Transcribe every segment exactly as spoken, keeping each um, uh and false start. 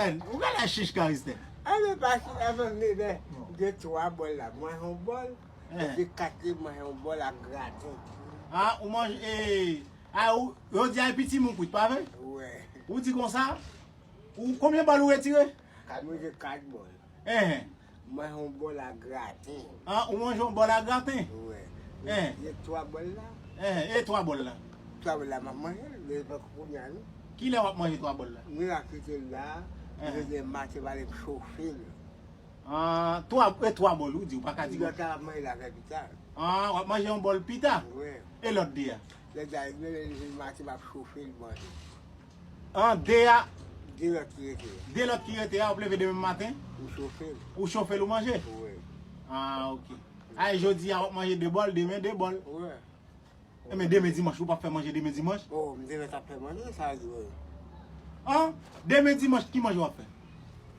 Ou gade chich Karistèn. Anben pase la fanmi, men gen twa bòl la. Mwen yon bòl, epi kat li mwen yon bòl ak graten. Ah, ou manje, eh, ah, ou, yo di a piti moun kwit, pa vre? Wi. Ou di konsa? Ou, konbyen bòl ou retire? Kat. Mwen gen kat bòl. Enhen. Mwen yon bòl ak graten. Ah, ou manje yon bòl ak graten? Wi. Enhen. Gen twa bòl la. Enhen, e twa bòl la? Twa bòl la, m ap manje l, men e poko kounye a, non. Kilè w ap manje twa bòl la? Mwen la kite l la, mwen gen maten pale m chofe l. Ah, twa, e twa bòl ou di, ou pa ka di. Lòt la, m ap manje l avè pita. Ah, w ap manje yon bòl pita? Wi. E lòt de a? Lòt la, mwen leve maten, m ap chofe l manje. An, de a? De lòt ki rete a. De lòt ki rete a, w ap leve demen maten? Ou chofe l. Ou chofe l, ou manje? Wi. Ah, ok. Ay, jodi a, w ap manje de bòl, demen de bòl. Wi. Enben, demen dimanch, ou p ap fè manje demen dimanch? Oh, m demen t ap fè manje, sa di wi. An, demen dimanch, ki manje w ap fè?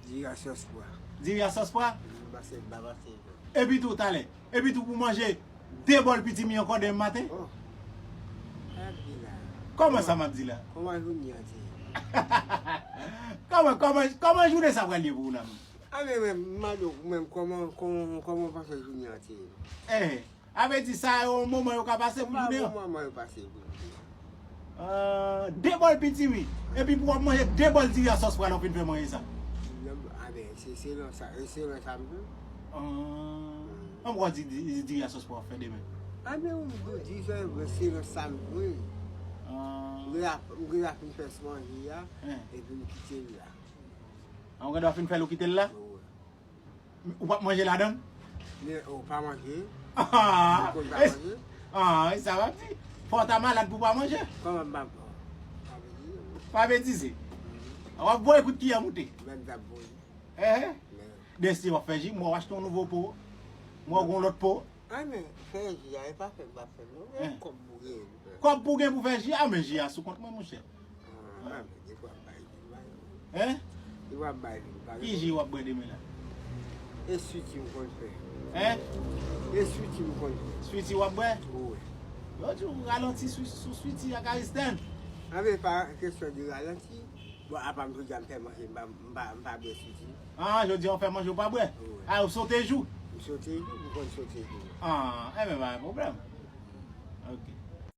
Diri a sòs pwa. Diri a sòs pwa? M pase, m pa pase. Epi tou, talè. Epi tou, pou manje de bòl pitimi ankò demen maten? Oh. Sa di la. Kòman sa m ap di la? Kòman jounen an te ye? Kòman, kòman, kòman jounen sa pral ye pou ou la menm? A, men, men, m mande w, menm, kòman, kòman, kòman w panse jounen an te ye? Eh. A vle di sa yo, yon moman yo ka pase pou jounen an. Yon moman yo pase pou jounen an. Ah, de bòl pitimi. Epi pou w ap manje de bòl diri a sòs pwa lè w fin fè manje sa. Non, a ben, se selon sa, e selon sa m vle. Ah. An, w di, di, diri a sòs pwa w ap fè demen. A ben, ou di, di sa, selon sa m vle. Ah. M gen la, m gen la fin fè manje a, epi m kite l la. An, w gen dwa fin fè l ou kite l la? Wi. Ou p ap manje ladan l? Men, ou pa manje? Ah, ou konn pa manje? Ah, e sa w ap di? Fò w ta malad pou w pa manje? Kòman m pa, pa betize? Pa betize. W ap voye kout kiyè moute. Men m t ap voye. Eh, eh. Men. Desi w ap fè ji, m wè w achte yon nouvo po. M wè w gen yon lòt po. A, men, fè ji a, e pa fè m pa fè l, non. Men kòb pou gen pou fè. Kòb pou gen pou fè ji a, men ji a sou kont mwen, monchè. Ah, men, gen pou ap bay, bay. Hein? Gen pou ap bay, bay. Ki ji w ap bwè demen la? E switi m konn fè. Hein? E switi m konn fè. Switi w ap bwè? Wi. Yo di w ralanti sou, sou switi ak Aristèn. A, men pa kesyon de ralanti. Bon, apa m jodi a m fè manje, m pa, m pa, m pa bwè switi. Ah, jodi a w fè manje, w pa bwè? Wi. Ah, ou sote jou? M sote jou, m konn sote jou. Ah, enben, pa gen pwoblèm.